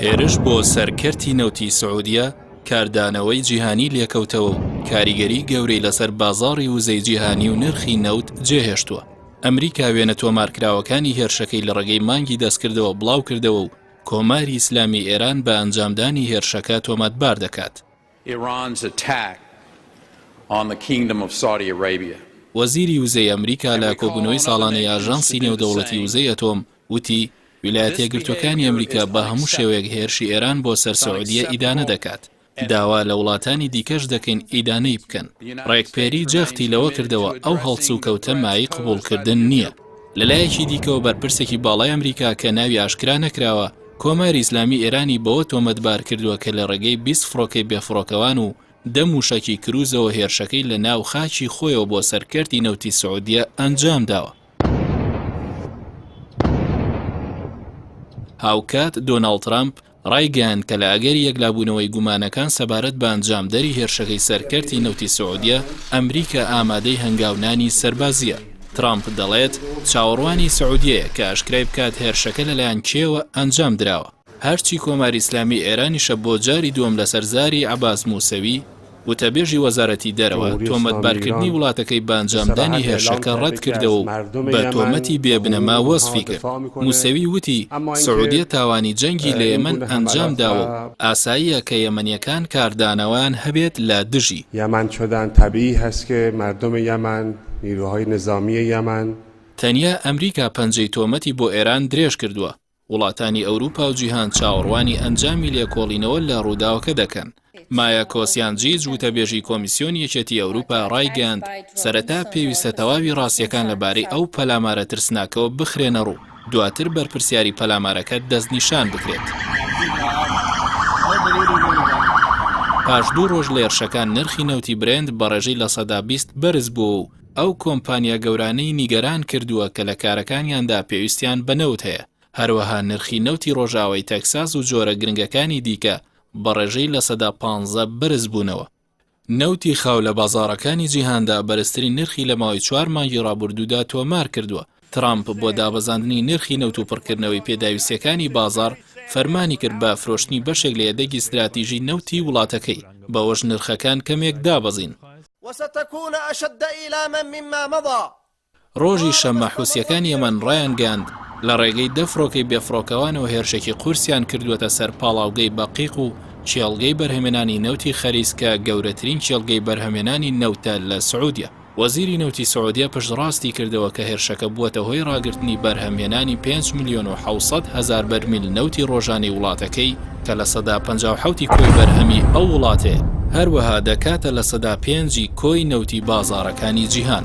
هێرش بۆ سەر کەرتی نەوتی سعودیە کاردانەوەی جیهانی لێکەوتەوە و کاریگەری گەورەی لەسەر بازاڕی وزەی جیهانی و نرخی نەوت جێهێشتووە. ئەمریکا وێنە تۆمارکراوەکانی هێرشەکەی لە ڕێگەی مانگی دەستکردەوە بڵاوکردەوە و کۆماری ئیسلامی ئێران بە ئەنجامدانی هێرشەکە تۆمەتبار دەکات. Iran's attack on the Kingdom of Saudi Arabia. وەزیری وزەی ئەمریکا لە کۆبوونەوەی ساڵانەی ئاژانسی نێودەوڵەتی وزەی ئەتۆم وتی، ویلایەتە یەکگرتووەکانی ئەمریکا بە هەموو شێوەیەک هێرشی ئێران بۆ سەر سعودیە ئیدانە دەکات، داوا لە وڵاتانی دیکەش دەکەین ئیدانەی بکەن. ڕێک پێری جەختی لەوە کردەوە ئەو هەڵسوکەوتە مایەی قبوڵکردن نییە. لەلایەکی دیکەوە بەرپرسێکی باڵای ئەمریکا کە ناوی ئاشکرا نەکراوە، کۆماری ئیسلامی ئێرانی بەوە تۆمەتبار کردووە کە لە ڕێگەی 20 فڕۆکەی بێفڕۆکەوان و دە مووشەکی کروزەوە هێرشەکەی لە ناو خاکی خۆیەوە بۆ سەر کەرتی نەوتی سعودیە ئەنجام داوە. هاوکات دۆناڵد ترەمپ ڕایگەیاند کە لە ئەگەری یەکلابوونەوەی گومانەکان سەبارەت بە ئەنجامدەری هێرشەکەی سەر کەرتی نەوتی سعودیە، ئەمریکا ئامادەی هەنگاونانی سەربازییە. ترەمپ دەڵێت، چاوەڕوانی سعودیەیە کە ئاشکرای بکات هێرشەکە لەلایەن کێوە ئەنجام دراوە. هەرچی کۆماری ئیسلامی ئێرانیشە بۆ جاری دووەم لەسەر زاری عەباس موسەوی، وتەبێژی وەزارەتی دەرەوە، جمهوری اسلامی تۆمەتبارکردنی ایران وڵاتەکەی بە به ئەنجامدانی صراحت اعلام هێرشەکە کرده که از ڕەتکردەوە و مردم بە یمن تۆمەتی و بێ حقوق بنەما اونها وەسفی کرد. دفاع میکنه موسەوی وتی، اما اینکه سعودیە تاوانی جەنگی لە این یەمەن گونه ئەنجام حملات داوە و و ئاساییە کە یەمەنییەکان کاردانەوەیان هەبێت لە دژی. یمن شدن طبیعی هست که مردم یمن، نیروهای نظامی یمن، تەنیا ئەمریکا پەنجەی تۆمەتی بۆ ئێران درێژ کردووە. وڵاتانی ئەوروپا و جیهان چاوەڕوانی ئەنجامی لێکۆڵینەوە لە ڕووداوەکە دەکەن. مایا کۆسیانجیچ، وتەبێژی کۆمیسیۆنی یەکێتی ئەوروپا ڕایگەیاند، سەرەتا پێویستە تەواوی ڕاستییەکان لەبارەی ئەو پەلامارە ترسناکەوە بخرێنەڕوو، دواتر بەرپرسیاری پەلامارەکە دەستنیشان بکرێت. پاش دوو ڕۆژ لە هێرشەکان نرخی نەوتی برێنت بە ڕێژەی 20% بەرزبووەوە و ئەو کۆمپانیا گەورانەی نیگەران کردووە کە لە کارەکانیاندا پێویستیان بە نەوت هەیە، هەروەها نرخی نەوتی ڕۆژئاوای تەکساس و جۆرە گرنگەکانی دیکە بە ڕێژەی 15% بەرزبوونەوە. نەوتی خاو لە بازاڕەکانی جیهاندا بەرزترین نرخی لە ماوەی چوار مانگی ڕابردوودا تۆمار کردووە. ترامپ بۆ دابەزاندنی نرخی نەوت و پڕکردنەوەی پێداویستییەکانی بازاڕ، فەرمانی کرد بە فرۆشتنی بەشێک لە یەدەگی ستراتیژی نەوتی وڵاتەکەی، بەوەش نرخەکان کەمێک دابەزین. وستكون أشد إيلاما مما مضى. ڕۆژی شەممە حوسییەکانی یەمەن ڕایانگەیاند، لە ڕێگەی دە فڕۆکەی بێفڕۆکەوانەوە هێرشێکی قورسیان کردووەتە سەر پاڵاوگەی بەقیق و کێڵگەی بەرهەمێنانی نەوتی خەریس کە گەورەترین کێڵگەی بەرهەمێنانی نەوتە لە سعودیە. وەزیری نەوتی سعودیە پشتڕاستی کردەوە کە هێرشەکە بووەتە هۆی ڕاگرتنی بەرهەمهێنانی پێنج ملیۆن و 700 هەزار بەرمیل نەوتی ڕۆژانەی وڵاتەکەی کە 57% ی کۆی بەرهەمی ئەو وڵاتەیە، هەروەها دەکاتە 5% ی کۆی نەوتی بازاڕەکانی جیهان.